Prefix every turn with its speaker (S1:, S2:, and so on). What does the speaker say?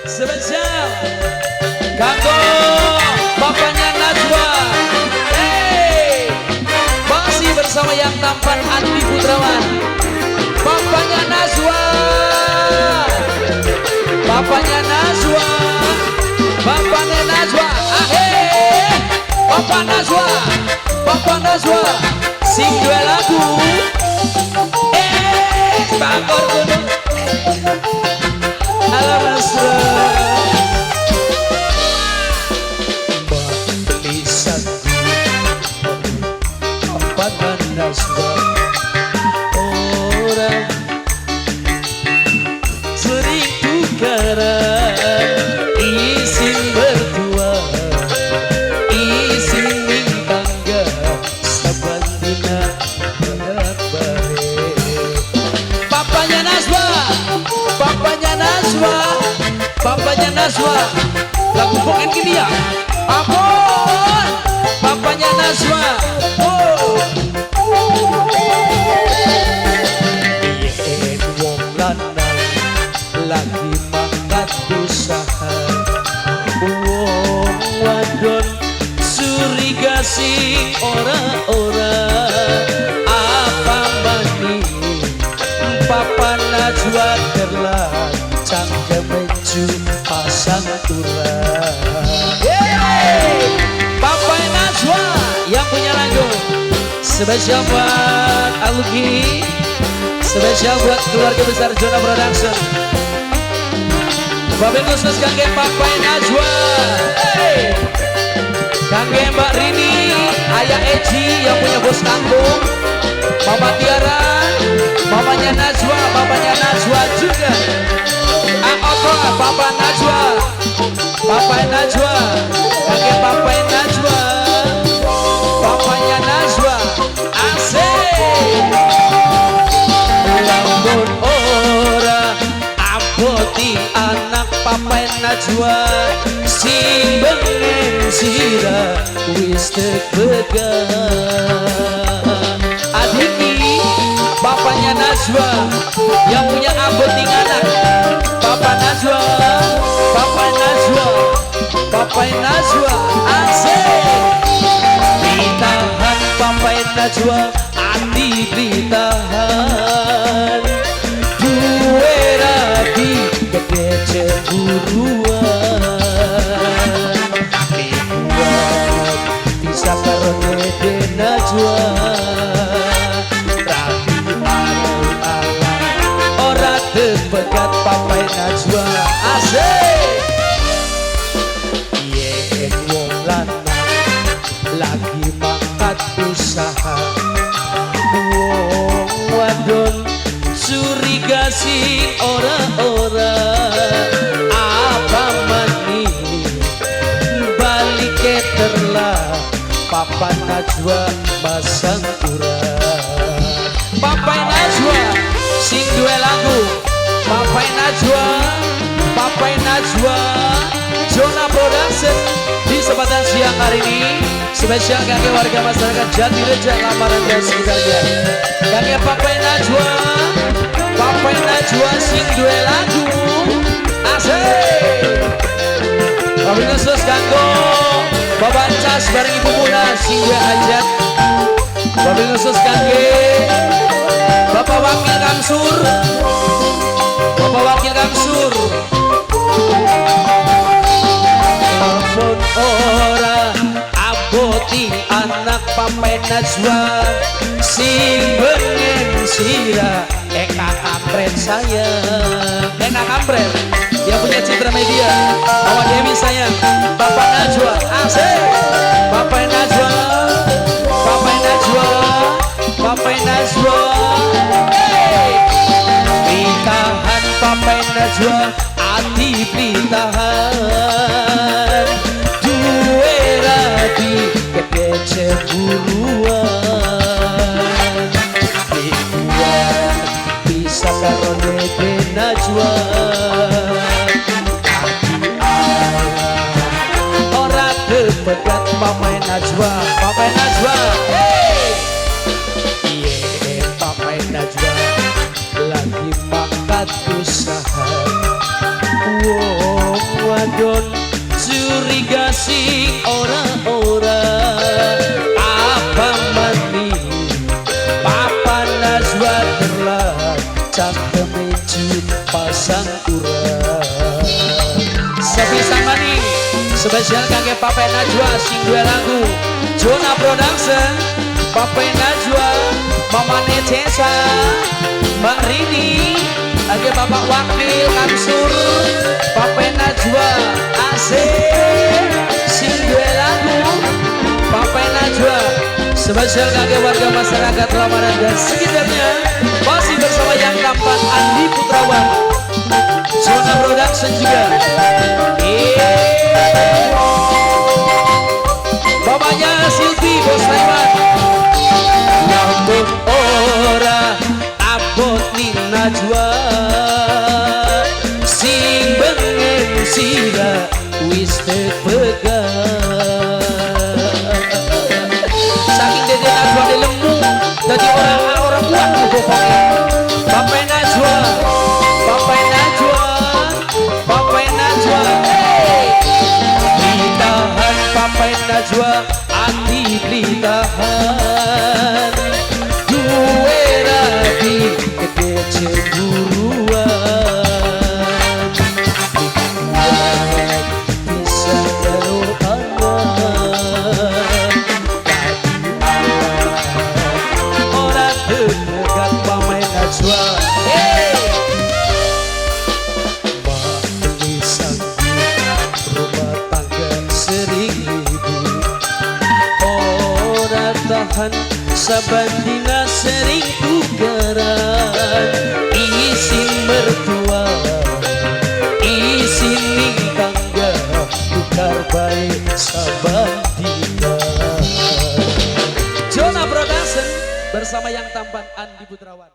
S1: Spesial kanggo bapaknya Najwa. Hey, masih bersama yang tampan Andi Putrawan. Bapaknya Najwa, bapaknya Najwa, bapaknya Najwa. Ah, Bapak Najwa, Bapak Najwa, sing dua lagu. Eh, bakor gunung. Halo Mas. Orang sering tukaran, isin bertua, isin ning tangga, saban dina bare. Papanya Najwa, papanya Najwa, papanya Najwa, lagu pokoknya gini ya. Ampun, papanya Najwa. Oh. Yen wong lanang lagi mangkat usaha, wong wadon curiga sing ora-ora. Apa maning Papa Najwa terlah cangkeme ju pasang turah. Yeay! Papa Najwa yang punya lagu spesial buat Aluki, spesial buat keluarga besar Jona Production. Babil khusus kangge Papa Najwa. Hey! Kangge Mbak Rini, Ayah Eji yang punya bos kangkung, Mama Tiara, mamanya Najwa, papanya Najwa juga. Aoko, Papa Najwa, Papa Najwa, kangge Papa Najwa, papanya Najwa, asik. Lamun ora aboti anak Papa Najwa, sing bengen sira wis tepegang. Adiki bapaknya Najwa yang punya abot anak, Papa Najwa, Papa Najwa, Papa Najwa, asik. Ditahan Papa Najwa, ati ditahan, duwe rabi gede cemburuan, kuat bisa karo Dede Najwa. Rabi ala ora tepegat Papa Najwa, asik. Yen wong lanang lagi mangkat usaha, wong wadon curiga sing ora-ora. Apa maning balike terlah Papa Najwa masang turah. Papa Najwa sing duwe lagu, Papa Najwa, Papa Najwa, Jona Production di kesempatan siang hari ini spesial kangge warga masyarakat Jatireja, Lamaran dan sekitarnya. Kangge Papa Najwa, Papa Najwa sing duwe lagu, asik. Wabil khusus kanggo Bapak Cas bareng Ibu Muna sing duwe hajat. Wabil khusus kangge Bapak Wakil Kamsur, Bapak Wakil Kamsur. Lamun ora aboti anak Papa Najwa, sing bengen sira Eka kampret sayang, Eka kampret yang punya Citra Media, Mama Dewi sayang, Bapak Najwa, asik. Bapak Najwa, Bapak Najwa, Bapak Najwa, hey! Ditahan Papa Najwa, ati ditahan, duwe rabi gede cemburuan, kuat bisa karo Dede Najwa. Ora tepegat Papa Najwa, Papa Najwa, hey! Yen Papa Najwa lagi mangkat usaha, wong sing ora-ora. Apa maning Papa Najwa terlah cangkeme pasang urat. Sepisan maning spesial kangge Papa Najwa sing duwe lagu Jona Production, Papa Najwa, Mamane Cesa, Mbak Rini, lagi Bapak Wakil Kansur, Papa Najwa asik sing duwe lagu Papa Najwa. Spesial kangge warga masyarakat Lamaran dan sekitarnya, masih bersama yang tampan Andi Putrawan, Zona Production juga. Bapaknya Silvi Bos Laiman. Lamun ora abot ning Najwa, sing bengen sira wis tepegang. Saking Dede Najwa lemu dadi ora kuat bokonge. Bapak Najwa, Bapak Najwa, Bapak Najwa, hey. Ditahan Bapak Najwa, ati ditahan. Duwe rabi gede cemburuan, bisa karo anak. Ora tegak Pamain Najwa. Hey! Beli sanggup rumah tangga sering ribut, ora tahan saban dina sering tukaran. Isin mertua, isin ning tangga, tukar bae saban dina. Jona Production bersama yang tampan Andi Putrawan.